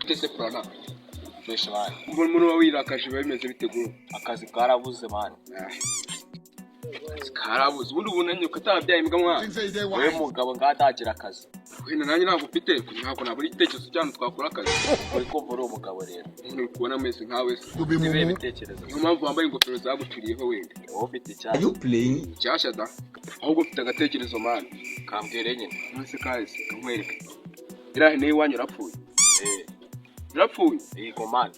Ese Furana? Fresh, man. Mbona umuntu uba wirakaje, biba bimeze bite, bro? Akazi karabuze, man. Akazi karabuze. Ubundi ubunanye ukatarabyaye imbwa, mwana. Wowe mugabo ngatagira akazi. Wenda nanjye ntabwo ufite, ntabwo nabura igitekerezo cyane twakora akazi. Uri kumva uri umugabo rero. Uri kubona ameze nkawe se? Nibihe bitekerezo? Niyo mpamvu wambaye ingofero zaguturiyeho wenda. Wowe ufite icyaha. Are you playing? Nshyashya da. Ahubwo ufite agatekerezo, man. Kambwire nyine. Nonese kahise kankwereke iriya hene y'iwanyu yarapfuye? Eh. Yarapfuye? Yego, man.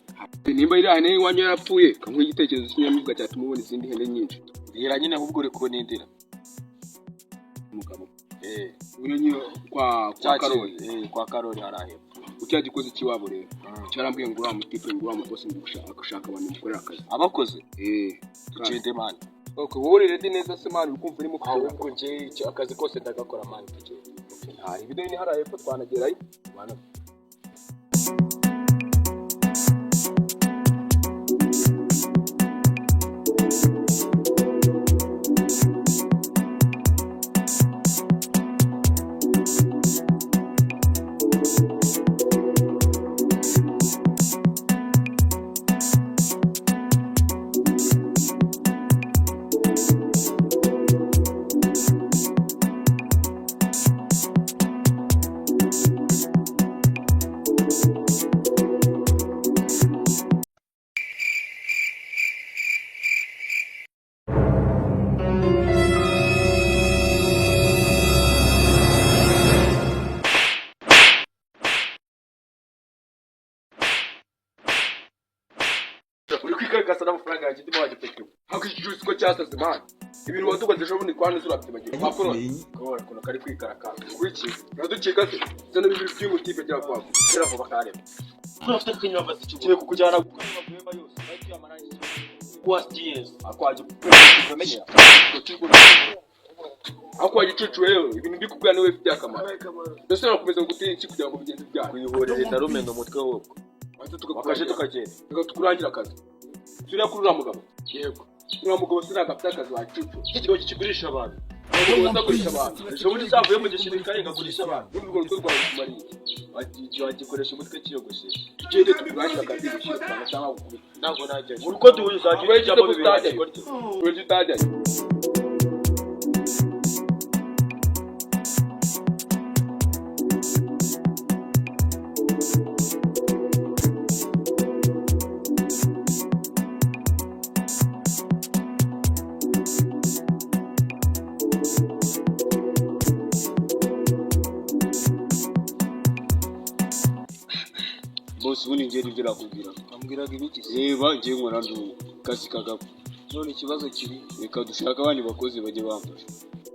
Nimba iriya hene y'iwanyu yarapfuye, kankuhe igitekerezo cy'inyamibwa cyatuma ubona izindi hene nyinshi. Mbwira nyine, ahubwo uri kunindira. Umugabo. Eh. Uriya nyine kwa Karori. Eh, kwa Karori hari hepfo. Cya gikozi cy'iwabo rero cyarambwiye ngo uriya mutipe, ngo uriya mukozi, ngo gushaka abantu mukorera akazi. Abakozi? Eh. Tugende, man. Okay, wowe uri ready neza se, man? Uri kumva urimo kugera? Ahubwo njye akazi kose ndagakora, man, tugende. Nta ibido ni hariya hepfo, twanagerayo. Man. Uri kwikarikasa n'amafaranga yanjye ndimo wagipetiwe. Hako iki gicucu ko cyasaze, man. Ibintu wadukoze ejo bundi kwa neza urabyibagiwe? Are you Wakora. playing? Kubera ukuntu kari kwikarakasa. Kuki uraducika se? Zana bibiri by'umutipe bya kwako. Kera vuba karema. Kigiye kukujyana gukora amahema yose. Ariko yamarangiye. Wasiye. Akwaje kumenyera. Aho kwa gicucu rero, ibintu ndi kubwira niwe bifitiye akamaro. Mbese urakomeza gutera iki kugira ngo bigenze byanyu? Kuyihorera ndarumena umutwe ahubwo. Waza Wakaje tukakurangira. tukagenda. Reka tukurangira akazi. Turiya kuri uriya mugabo. Yego. Uriya mugabo sinabwo afite akazi, wa gicucu. Iki kigo kigurisha abantu. Uriya mugabo azagurisha abantu. Ejo bundi cyavuye mu gisirikare ngagurisha abantu. Ubundi urwo rutwe rwawe rumariye iki? Wagikoresha umutwe kiyogoshesha. Tugende tukurangire akazi, gushyira cyangwa cyangwa gukubita. Ntabwo najyayo. Uko duhuye uzagira Kubera ijambo ko bibiri. utajyayo. Kubera utajyayo. Bose, ubundi njye nibyo nakubwira. Ambwiraga ibiki se? Reba, njye nkora ndi umwe, akazi kagapfa. None ikibazo kiri? Reka dushake abandi bakozi bajye bamfasha.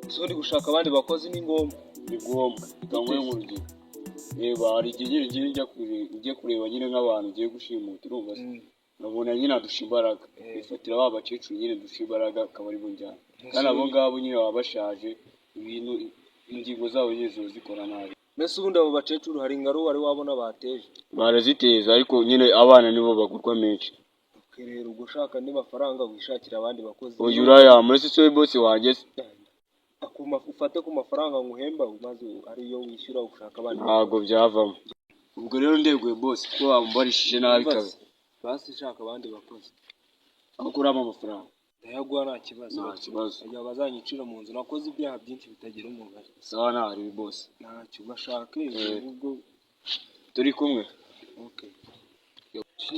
Ese ubundi gushaka abandi bakozi ni ngombwa? Ni ngombwa. Reka nguhe nk'urugero. Reba, hari igihe nyine ngiye njya kureba nyine nk'abantu ugiye gushimuta, urumva se? Nkabona nyine adusha imbaraga, bifatira ba bakecuru nyine dusha imbaraga, akaba ari bo njyana. Kandi abo ngabo nyine baba bashaje, ibintu ingingo zabo nyine ziba zikora nabi. Mbese ubundi abo bakecuru hari ingaro wari wabona bateje? Baraziteza, ariko nyine abana nibo bagurwa menshi. Rero ubwo ushaka andi mafaranga wishakira abandi bakozi. Uyu urayamura se? Siwe bosi wanjye se? Ufate ku mafaranga nguhemba maze ariyo wishyura ushaka abandi. Ntabwo byavamo. Ubwo rero ndeguye, bosi, kuko wambarishije nabi kazi. Basi shaka abandi bakozi. Aho kuramo amafaranga. Ndayaguha, nta kibazo. Nta kibazo. Kugira bazanyicira mu nzu, nakoze ibyaha byinshi bitagira umubare. Sawa, ntahari bosi. Ntacyo, bashake ubwo. Turi kumwe. Okay.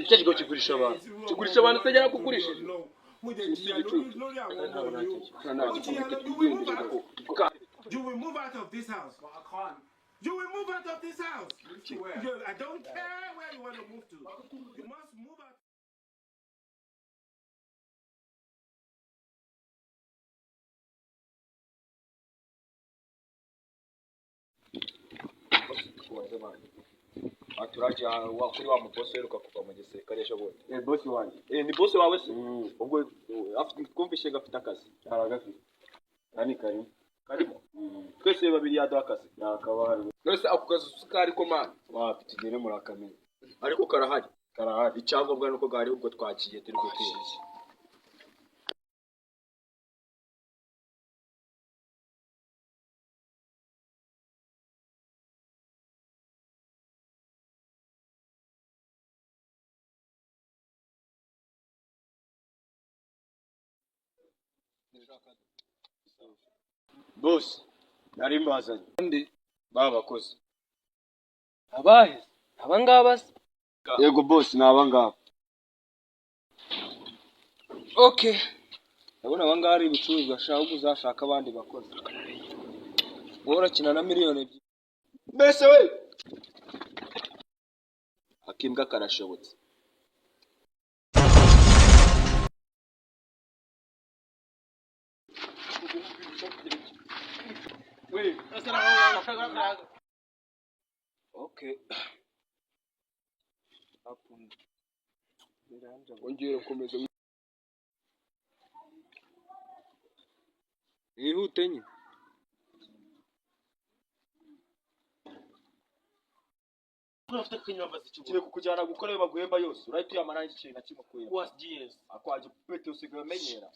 Icyo kigo kigurisha abantu. Kigurisha abantu se? Yarakugurishije. You will move out of this house. I can't. You will move out of this house. I don't care where you want to move to. You must move out. Turajya wa kuri wa mubosi uheruka kuva mu gisirikare ejo bundi. Eh, bosi wanjye. Eh, ni bosi wawe se? Ubwo afite, twumvise ngo afite akazi. Aragafite kandi karimo. Karimo. Twese babiri yaduha akazi. Yakaba hari. Nonese ako kazi usukari ko, man? Wapi, tugere murakamenya. Ariko karahari. Karahari. Icyangombwa nuko gahari, ubwo twagiye turi gutera. Boss, nari mbazanye. Ndi Ba bakozi. abahe? Aba ngaba se? Yego boss, ni aba ngaba. Okay. Ndabona aba ngaba ari ibicuruzwa sha, ahubwo uzashaka abandi bakozi. Wowe urakina na 2 miliyoni. Mbese we, akimbwa karashobotse. Okay. Ongera ukomeza. Wihute nyine. Ngiye kukujyana gukora ayo baguhemba yose, urahita uyamara ikintu na kimwe ukuyemo. Akwaje pete usigaye umenyera.